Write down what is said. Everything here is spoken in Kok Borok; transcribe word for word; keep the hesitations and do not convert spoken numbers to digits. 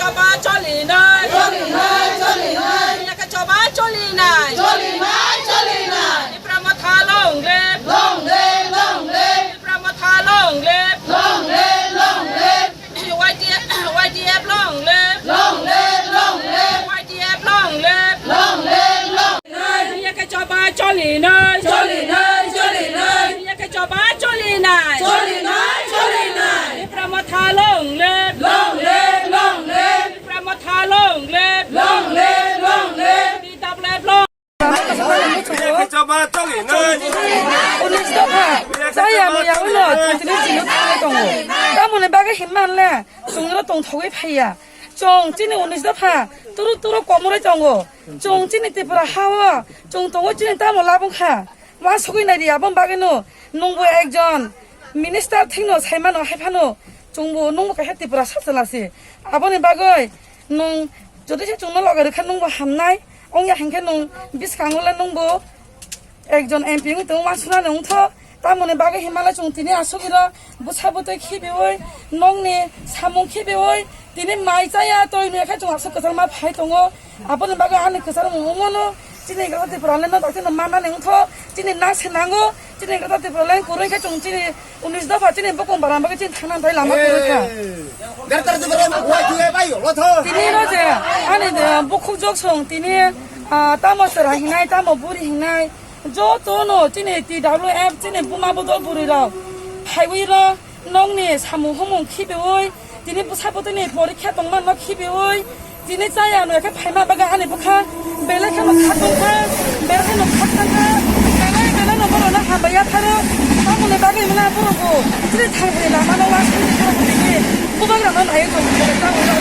Choba cholinai. Cholinai, cholinai. Yaka choba cholinai. Cholinai, cholinai. Tipra Motha long live. Long live, long live. Tipra Motha long live. Long live, long live. Y T F, Y T F long live. Long live, long live. Y T F long live. Long live, long live. Yaka choba cholinai. Cholinai, cholinai. Yaka choba cholinai. Cholinai, cholinai. Tipra Motha long live. Long live, long live. Tipra Motha long live. Long live, long live. T W F long. Unis dopha. Saya maya ulo chwng tini chini thangwi tongo. Tamoni bagwi himma le chwng ro tongthogwi phaiya. Chwng chini unis dopha turu turu komorwi tongo. Chwng chini Tripura hao chwng tongo chini tamo labwkha. Uansugwi naidi aboni bagwino nwngbo ekjon minister thwino saimano haiphano chwngbo nwngbo kaisa Tripura sachwla se. Aboni bagwi nwng jodi se chwngno loge rwkha nwngbo hamnai wngya hinkhe nwng bwskango le nwngbo ekjon M P wngwi tongwi uansugnani wngtho. Tamoni bagwi hinmale chwng tini asugwiro bwsa bwtwi khibiwi nokni samung khibiwi tini mai chaya twi maya khe chwng aswk kwchangma phai tongo. Aboni bagwi ani kwcharo mung wngmano chini Greater Tipraland no daktino mannani wngtho, chini nang se nango, chini Greater Tipraland kwrwi khe chwng chini unis dopha chini bokong barang bagwi chini thangna thai lama kwrwi kha. Greater Tipraland Y T F ayo lotho. Tini no je ani bukhuk jok song tini, ah, tamo chwra hingnai, tamo buri hingnai, joto no chini T W F chini buma bodol buri rok phaiwi ro. Nokni samung humung khibiwi, tini bwsa bwtwini porikha tongma no khibiwi, tini chaya no khe phaima bagwi ani bwkha belai kheno kha tongkha, belai kheno kha thangkha, belai belai no borok no hambai yapharo, tamoni bagwi mwnai borok bo chini thangni lama no uansugwi borok bo tini bubagra no naiwi tongkha, tamoni